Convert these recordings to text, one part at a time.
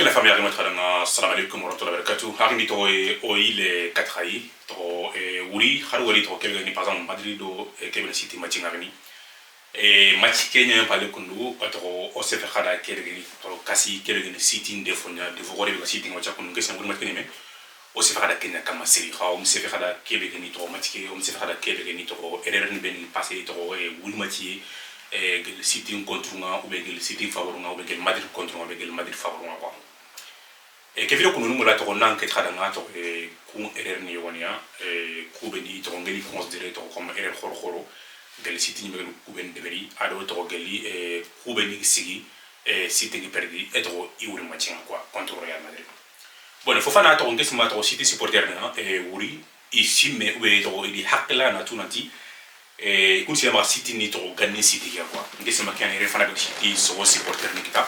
La famille arrive assalamu alaikum warahmatullahi wabarakatuh. Harini to e oile katrai to e wuri haru wali to kebe ni, par exemple Madrid do kebe City match ngani e match kenya pale kundu to o se fe khada kebe ni to kasi kebe ni City ndefonya defo gore be City ngwacha kundu kesi nguri match kenya o se fe khada kenya kama siri kha o se fe khada kebe ni to match ke o se fe khada kebe ni to erreur ni ben passé to e wuri match e gel City contre nga ou bien gel City favor nga ou bien gel Madrid contre nga ou bien gel Madrid favor nga quoi. E ke video kunu la to nan ke khada nga to e ku erreur ni yonia e ku be ni to ngeli considérer to comme erreur khoro khoro gel City ni be ku ben deberi ado to geli e ku be ni sigi e City ni perdi e to i wuri match quoi contre Real Madrid. Bon, fofana to ngesi ma to City supporter na e wuri i simme ou be to idi hakla na tunanti e kun sema City ni to ganni City ya quoi. Ngesi ma kan erreur fana be City so supporter ni kita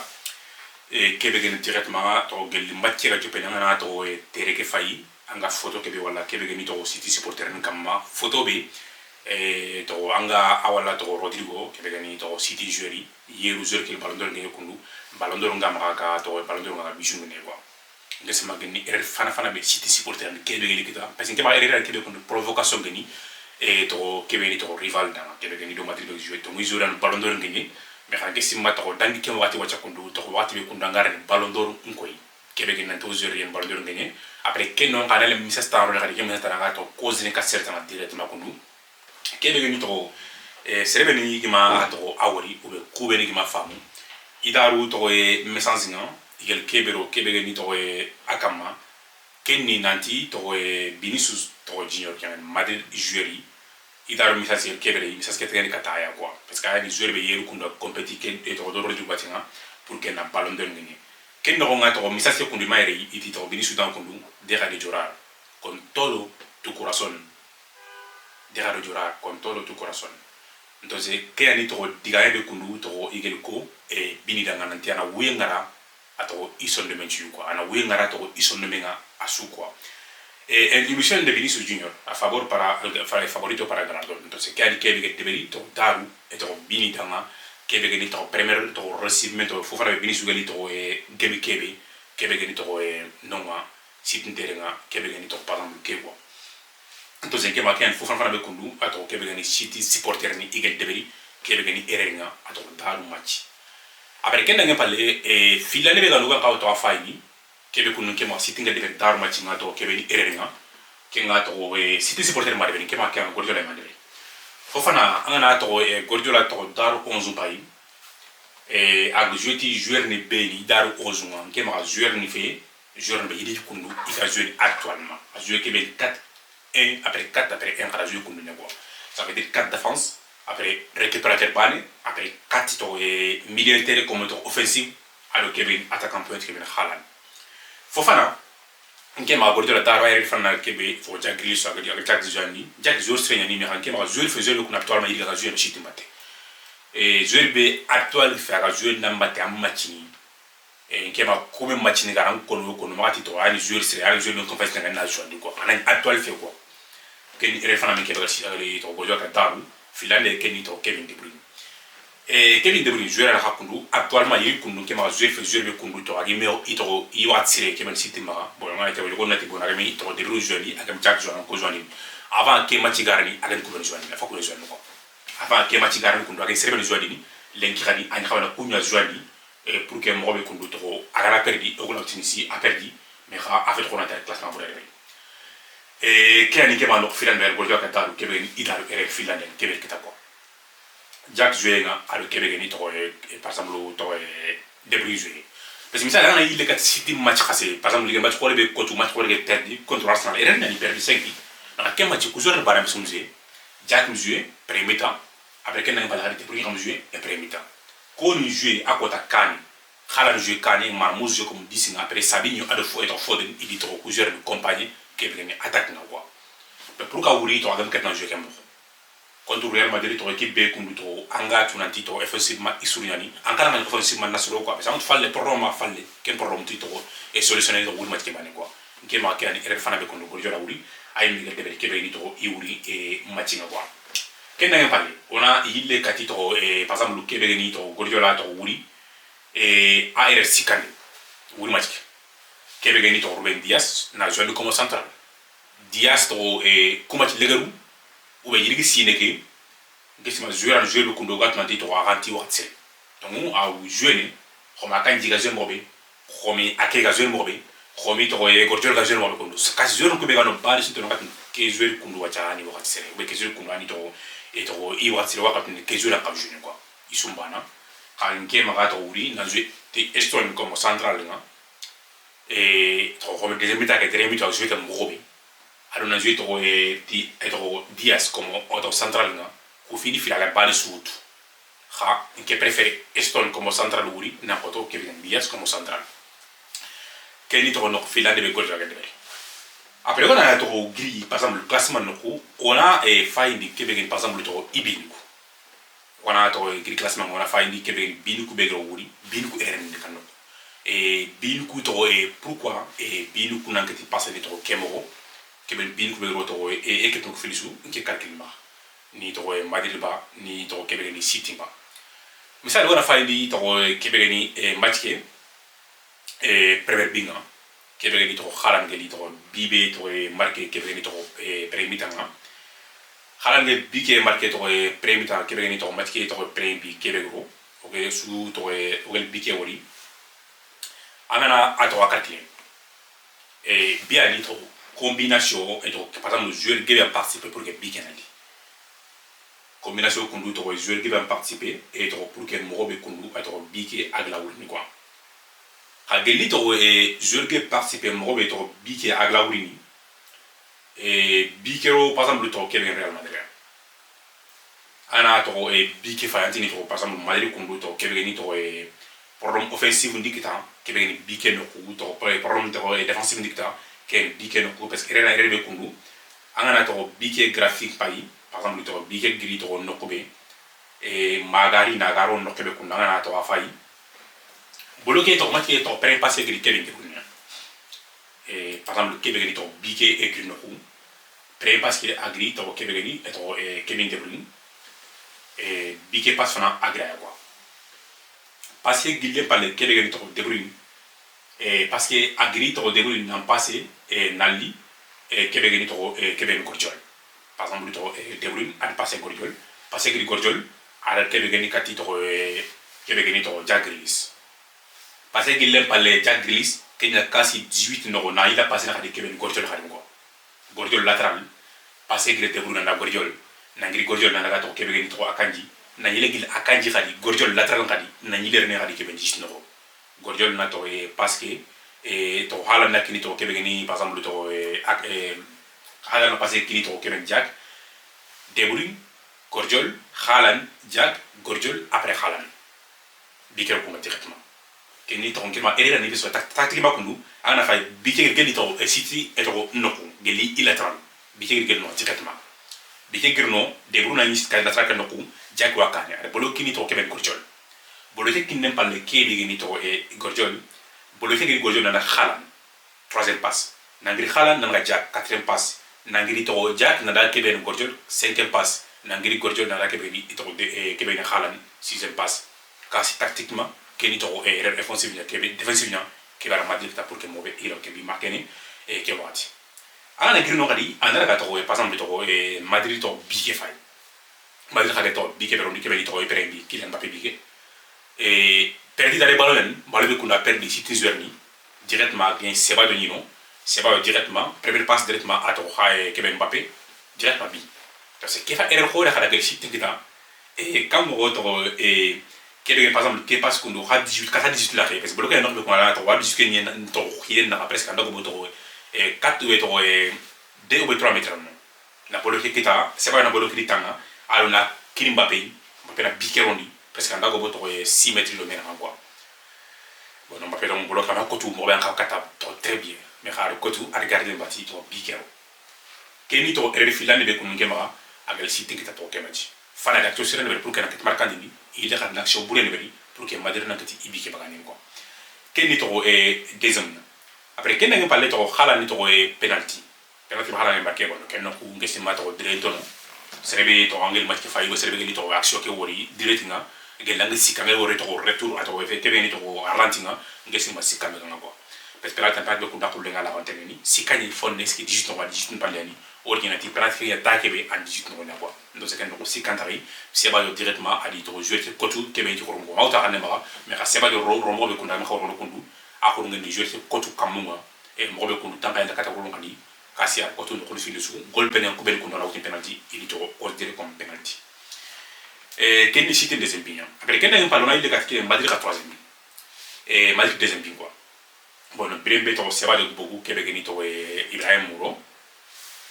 e kebe geni directement to gelli match ga jope nga na to e tere ke fayi anga photo kebe wala kebe geni to City supporter ni kamma photo be e to anga awala to Rodrigo kebe geni to City joueur yeru joueur ke Ballon d'Or ngene kundu Ballon d'Or nga maka ka to Ballon d'Or nga bisu ngene quoi. Ngesi ma geni erreur fana fana be City supporter ni kebe geni kita parce que keba erreur kebe kundu provocation geni e to kebe ni to rival danga kebe geni do Madrid be jouer to ngi joueur Ballon d'Or ngene mais xana ke simma to dangi ke wati wacha kundu to wati be kundu ngara ni Ballon d'Or nkoy kebe geni nanto joueur yen Ballon d'Or ngene après ke non kana le misa star le ke misa star to cause ni ka certain directement kundu kebe geni to e serebe ni gima to awori ou be kube ni gima famu idaru to e message nga igel kebero kebe geni to e akama kenni nanti to e Vinicius to Junior ke Madrid joueur idaru message kebere message ke tengeni kataya quoi, parce que ayani joueur be yeru kunda competi ke e to do Rodrigo batinga pour que na Ballon d'Or ngene ken no nga to message kundu maire iti to Vinicius dan kundu: "Deja de llorar con todo tu corazón, deja de llorar con todo tu corazón." Entonces ke ani to digaye be kundu to igel ko e bini danga nanti ana wengara ato isonde men quoi, ana wengara to isonde menga asu quoi. En ilusión de Vinicius Junior a favor para el favorito para el galardón. Entonces, que hay que deberi to daru e to bini danga que be ni to premier to recibimiento fo fara Vinicius gali to e gemi kebe kebe gani to e nonga sitinterenga kebe gani to par exemple ke quoi. Entonces, ke ma ken fo fara be kundu ato kebe gani City supporter ni igel deberi kebe gani errenga ato daru match. Après ken nga palle e filane be galuga ka to afayni kebe kunu ke ma City nga deberi daru match nga to kebe ni errenga ke nga to e City supporter ma deberi ke ma ke Guardiola ma deberi. Fofana an na to e Guardiola to daru 11 bayi e ag jouer ti joueur ni be ni daru 11 nga ke ma joueur ni fe joueur ni be yidi kundu i ka jouer actuellement a jouer ke be 4 1 après 4 après 1 kala jouer kundu ne quoi. Ça veut dire 4 défense après récupérateur bane après 4 to e milieu terrain comme to offensive ado ke be attaquant pointe ke be Haaland. Fofana nke ma Guardiola daru ayri fana ke be fo Jack Grealish aga aga Jack Joani Jack joueur senya ni me ke ma joueur fe joueur ko na actuellement il ga jouer City mbatte e joueur be actuel fe aga joueur na mbatte am match ni e nke ma ko be match ni garan kono kono ma ti to ani joueur sere ani joueur no confiance na joueur quoi ana actuel fe quoi. Ke ni re fana me ke ba si aga to Guardiola ka daru filande ke ni to Kevin De Bruyne e Kevin De Bruyne joueur ala kundu actuellement yiri kundu ke ma joueur fe joueur be kundu to agi me ito i wat sire ke men City ma bon nga te ko nati bon aga mi to De Bruyne joueur ni aga Jack joueur ko joueur ni avant ke match garani aga ko ben joueur ni fa ko joueur ko avant ke match garani kundu aga sere ben joueur ni lenki khadi ani xawana kunya joueur ni e pour que mo be kundu to aga na perdi o ko Tunisie a perdi mais xa a fait ko na classement pour arriver e ke ani ke ma no filan be Guardiola ka taru ke be idaru ere filan ke be kita quoi. Jack joué nga ado kebe ni to e par exemple to e De Bruyne joué parce que misal ana yille kat City match khase par exemple ligue match ko be ko match ko be perdu contre Arsenal erreur na ni perdu 5 na ke match ku joueur bara me joué Jack me joué premier mi-temps après ken nga bala De Bruyne xam joué et premier mi-temps ko ni joué akota kani khala joué kani Marmoush joué comme 10 nga après Sabinho ado fo et Foden il dit to ku joueur de compagnie ke be ni attaque na quoi. Mais pourquoi wuri to agam ket na joué kem contre Real Madrid to équipe be kundu to anga tunanti to offensivement isuriani ankala ngani offensivement nasoro quoi, parce que falle problème ma falle ken problème ti to e solutionner to wuri match ke bane quoi. Nke ma ke ani erreur fana be kundu Guardiola wuri ay mi gelde be ke be ni to i wuri e match nga quoi. Ken nga palle ona yille kati to e par exemple ke be ni to Guardiola to wuri e AR sikande wuri match. Kebe gani to Ruben Dias na jouer comme central. Dias to e kumati legeru ou be yirigi sine ke ngesima jouer an jouer be kundo gat nanti to aganti waxse. Donc a jouer ni xoma kan jiga jouer mobe xomi ake ga jouer mobe xomi to e gorjol ga jouer mobe kundo kasi jouer ko be gano bari sinto gat ke jouer kundo wacha ni waxse be ke jouer kundo ani to e to i waxse wakati ni ke jouer ka jouer quoi isumbana kan ke maga to wuri na jouer te Eston comme central nga e to xomi deuxième mi-temps ke dernier mi-temps jouer ke mobe alors na jouer to e ti to Dias comme auto central nga ku fini fila la balle suutu ha nke préféré Eston comme central wuri na koto Kevin Dias comme central keni to no fila de be gol jaga de après on a to gris par exemple le classement no ko on a e fayndi Kevin par exemple to ibinku on a to gris classement on a fayndi Kevin binku be gro wuri binku eren de kanu e binku to e pourquoi e binku nankati passer de to kemoro Kevin binku be gro to e équipe ko filisu nke calcul ma ni to Madrid ba ni to Kevin ni City ba misal wona fayndi to Kevin ni match ke e premier binga Kevin ni to Haaland ni to bibe to marqué Kevin ni to premier mi-temps Haaland ge bike marqué to premier mi-temps Kevin ni to match ke to premier bi Kevin gro ok su to ogel bike wori angana a to calculer e bi ani to combination et donc par exemple le joueur qui va participer pour que bike nali combination kundu to joueur qui va participer et to pour que mo be kundu to bike agla wuri ni quoi ha gelli to e joueur qui participer mo be to bike agla wuri ni e bike ro par exemple to Kevin Real Madrid ana to e bike fa antini to par exemple Madrid kundu to Kevin ni to e problème offensif ndikita Kevin ni bike no ku to problème to défensif ndikita ken bike no ku parce que rena rebe kundu angana to bike graphique payi par exemple to bike gris to no ko be e magari nagaro no kebe kundu angana to afai boloke to match to pré passer gris Kevin de kundu e par exemple Kevin ni to bike e gris no ku pré passer agri to Kevin ni to Kevin De Bruyne e bike passe fana agra quoi passer gillen parle Kevin ni to De Bruyne e parce que agri to De Bruyne nan passé e nalli e Kevin ni to Kevin Gvardiol par exemple to De Bruyne an passé Gvardiol passé gris Gvardiol ala Kevin ni kati to Kevin ni to Jack Grealish passé gillen parle Jack Grealish kenya kasi 18 no na ila passé na kadi Kevin Gvardiol khadi ko Gvardiol latéral passé gris De Bruyne na Gvardiol na ngiri Gvardiol na daga to Kevin ni to Akanji na yile gil Akanji khadi Gvardiol latéral khadi na yile rene khadi Kevin 18 no Gvardiol na to e parce que e to Haaland na kini to Kevin ni par exemple to e Haaland na passé kini to Kevin Jack De Bruyne Gvardiol Haaland Jack Gvardiol après Haaland bikero ko directement keni to ngirma erreur ni biso tactique ma kundu ana fay bike geli to City e to noko geli latéral bike geli no directement bike girno De Bruyne ni ska latéral noko Jack wakane are bolo kini to Kevin Gvardiol bolo te kinen palle kebi geni to e Gvardiol bolo te geli Gvardiol na Haaland troisième passe nangiri Haaland nanga Jack quatrième passe nangiri to Jack na dal Kevin Gvardiol cinquième passe nangiri Gvardiol na dal Kevin to Kevin Haaland sixième passe kasi tactiquement keni to erreur offensive nya kebe défensive nya ke bara Madrid ta pour que mauvais iro ke bi marqué ni e ke wati ala na girno kadi andara ka to par exemple to e Madrid to bike fay Madrid ka to bike pero ni ke to e prendi Kylian Mbappé bike e perdi dare ballon ballon be kuna perdi City joueur ni directement gain Ceballos ni non Ceballos directement première passe directement à to ha ke Mbappé directement bi parce que fa erreur ko da kada City kita e kam mo to e Kevin par exemple ke passe kundo ha 18 4 18 la parce que bloqué no ko ala to wa 18 ke ni to khien na presque ando ko to e 4 ou to e 2 ou 3 mètres non na bloqué kita c'est pas na bloqué tanga alo na Kylian Mbappé Mbappé na bikerondi presque ando ko to e 6 mètres lo mena quoi bon Mbappé donc bloqué ma kotu mo ben kata to très bien mais xaru kotu a regarder Mbappé to bikero keni to erreur filande be kunu ngema agal City kita to kemaji fana da to sirene pour que na ket markandi ni il a l'action bourré ne pour que Madrid na kati ibike bagani quoi keni to e deuxième après ken nga parler to Haaland to e penalty penalty Haaland marqué bon ken no ku ngesi ma to direct no serebe to angel match ke fayi serebe ni to action ke wori direct nga gelanga sikka ngel wori to retour ato fe kebe ni to ralenti nga ngesi ma sikka nga quoi. Parce que penalty penalty be kunda kullenga la ni sikani fonne ski 18 no 18 palani ordinateur penalty ya takebe en 18 no quoi. Donc c'est quand on sikantari Ceballos directement ali to jouer kotu kebe ti korongo mauta kanne ma mais ka Ceballos rombo be kunda ma ko kundu akoro ngeni jouer kotu kamunga e mo be kundu tanka ya kata koronga ni kasi kotu no kono fili su gol penen ko be kunda la penalty il to considéré comme penalty. Et kenni cité deuxième but après kenni en parlant il est quatre Madrid troisième et Madrid deuxième but quoi. Bon brembe to Ceballos beaucoup kebe geni to Ibrahim Mouro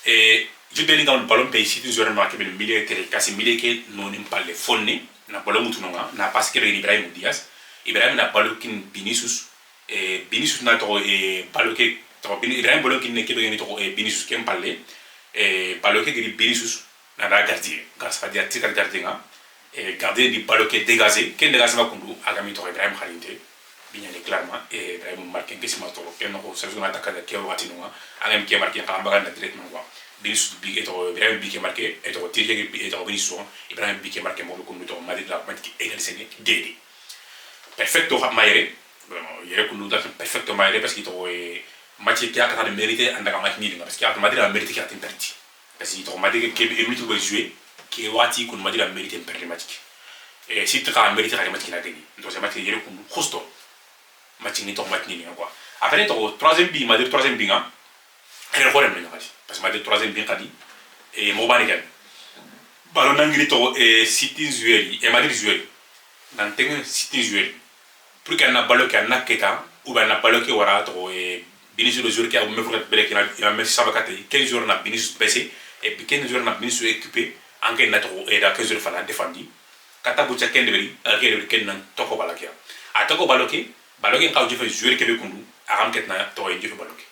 et Jude Bellingham ballon pays cité joueur marqué le milieu terrain kasi milieu ke non parle fonne na ballon mutunonga na passe kebe Ibrahim Diaz Ibrahim na ballon kin Vinicius et Vinicius na to et ballon ke to Ibrahim ballon kin kebe geni to Vinicius ken parle et ballon ke Vinicius na da gardien grâce à dia tika gardien et gardien du ballon ke dégagé ken dégagé ma kundu agami to Ibrahim Khalinte bignane clairement et Ibrahim marqué ngesima to ken no sa zona attaque ke wati no agami ke marqué ka mbaga na directement quoi. Vinicius bi et to Ibrahim bi ke marqué et to tiré et to Vinicius Ibrahim bi ke marqué mo kundu to Madrid la match égalisé DD perfecto mayere vraiment yere kundu da perfecto mayere parce que to match ki akata de mérité andaka match ni parce que Madrid a mérité ki atin perdi parce que to Madrid ke minute ko jouer ke wati kun Madrid a mérité perdre match et si tu as mérité match ki na gagné donc c'est match yere kundu justo match ni to match ni quoi. Après to troisième but Madrid troisième but nga erreur xorem na ngati parce que Madrid troisième but kadi et mo bani kan ballon nangiri to et City joueur et Madrid joueur nan tengen City joueur pour qu'il na ballon ki na keta ou ben na ballon ki wara to et Vinicius le joueur qui a me faut bele ki na Messi saba kate 15 joueurs na Vinicius baissé et puis 15 joueurs na Vinicius équipé anke na to et da 15 joueurs fala défendu kata bucha kende beri alke ken nan toko balakia a toko baloke baloke ka jofe joueur ke be kundu agam ketna to en jofe baloke.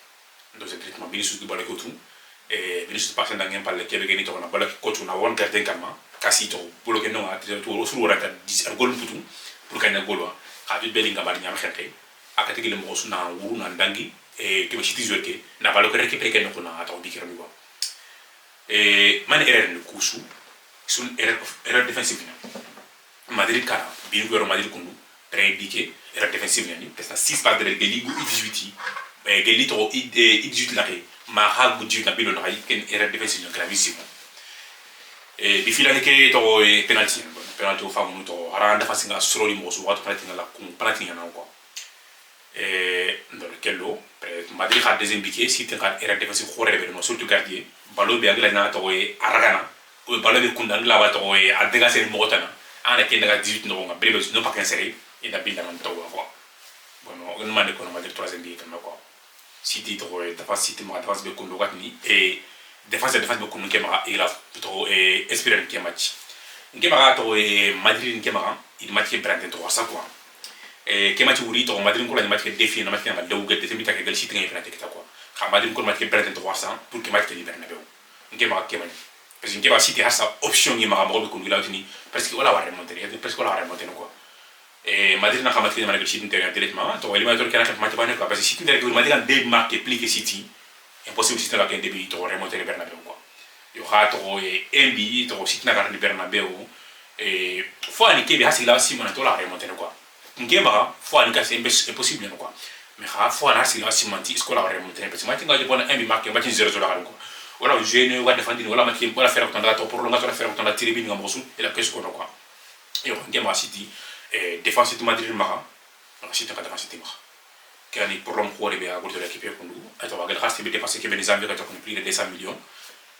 Donc c'est directement Vinicius du baloke tout et Vinicius passe dans un parle ke be ni to na baloke coach na won gardien kama kasi to boloke no a to sur wara ta 10 gol putu pour kanya golwa ka bi Bellingham bari nyam xente akati gele mo suna wuru na ndangi et ke City joueur ke na baloke récupérer ken ko na to bi kero quoi. Et man erreur ni kusu sun erreur défensive na Madrid kara bin ko Madrid kundu très piqué erreur défensive ni parce que 6 passes de geli go 18 geli to 18 la ke ma ha go 18 na bilo na ken erreur défensive na gravissime et bi filani ke to penalty penalty o famu to ara défense nga soro ni mo so wato penalty la kun penalty na quoi. Et dans lequel lo Madrid a deuxième piqué si tu as erreur défensive khore be no surtout gardien ballon be angla na to aragana ou ballon be kunda angla ba to a dégager mo tana ana ken daga 18 no nga brebe no pas qu'un et la bille dans to quoi. Bon on m'a dit qu'on Madrid troisième but comme quoi City to défense City ma défense be kundu watni et défense be kundu ke ma et la to et espérer ke match nke ma to Madrid nke ma il match ke 3 ça quoi. Et ke match wuri to Madrid ko la match ke défi na match na dew ke défi ta ke gal City ngi penalty kita quoi xa Madrid ko match ke 300 pour ke match ke Bernabéu nke ma ke man parce que nke ba City har sa option ni ma mo be kundu la tini parce que wala wa remonter parce que wala wa remonter quoi. Et Madrid n'a pas marqué de City directement to éliminateur qui a match ba quoi parce que City Madrid a deux marqué plus que City impossible City la début to remonter Bernabéu quoi yo ha to et MB to City na garni Bernabéu et faut ani ke bi hasila si mon to la remonter quoi nke ba faut ani ka c'est impossible quoi mais ha faut ana hasila si mon ti score la remonter parce que match nga bon MB marqué match 0-0 la quoi wala jouer ne wa défendre wala match wala faire to prolongation faire to la tribune ngam rosu et la qu'est-ce qu'on quoi et nke ma City défense de Madrid maga City ka défense maga kani problème khore be agor de l'équipe kundu ato wagal khasti be dépenser ke ben Zambie ka to plus de 200 millions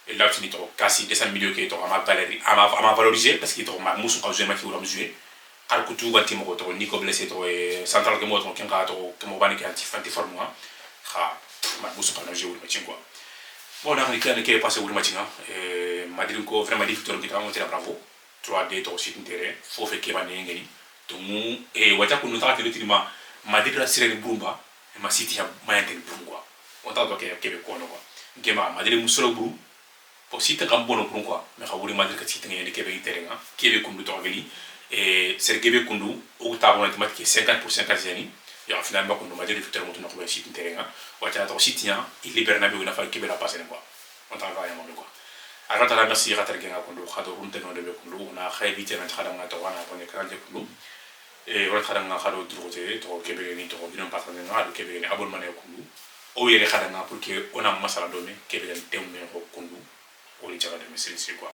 et là tu to kasi 200 millions ke to ama valérie ama valoriser parce que to ma musu ka jouer match ou jouer kar kutu ganti mo to Nico blessé to central ke mo to ken ka to ke mo bani ke anti fanti forme ha ma musu ka jouer match quoi. Bon na ni kan ke passer wuri match nga Madrid ko vraiment victoire ki ta on tira bravo 3-2 to City terrain fo fe ke ba ne ngeni to mu e wacha kunu ta tele tirima Madrid la sirene burumba e ma City ya mayante burum quoi on ta do ke ke be kono quoi ngema Madrid musolo buru po City kam bono burum quoi mais xa wuri Madrid ka City ngeni ke be terrain ke be kundu to geli e ser ke be kundu o ta bona match 50% quasi ya finalement kundu Madrid victoire mutu na ko City terrain wacha to City ya il Bernabéu na fa ke be la passer quoi on ta va ya mo quoi. Alors tala merci ratar genga kundu khado runte no de kundu na khay vite na khada nga to wana ko ne kanal kundu E wala khadanga khado droite to kebe ni to bidon partager nga do kebe ni abonnement ne kundu o yere khadanga pour que on a masala do me kebe ni temme ko kundu o li jaga de me quoi.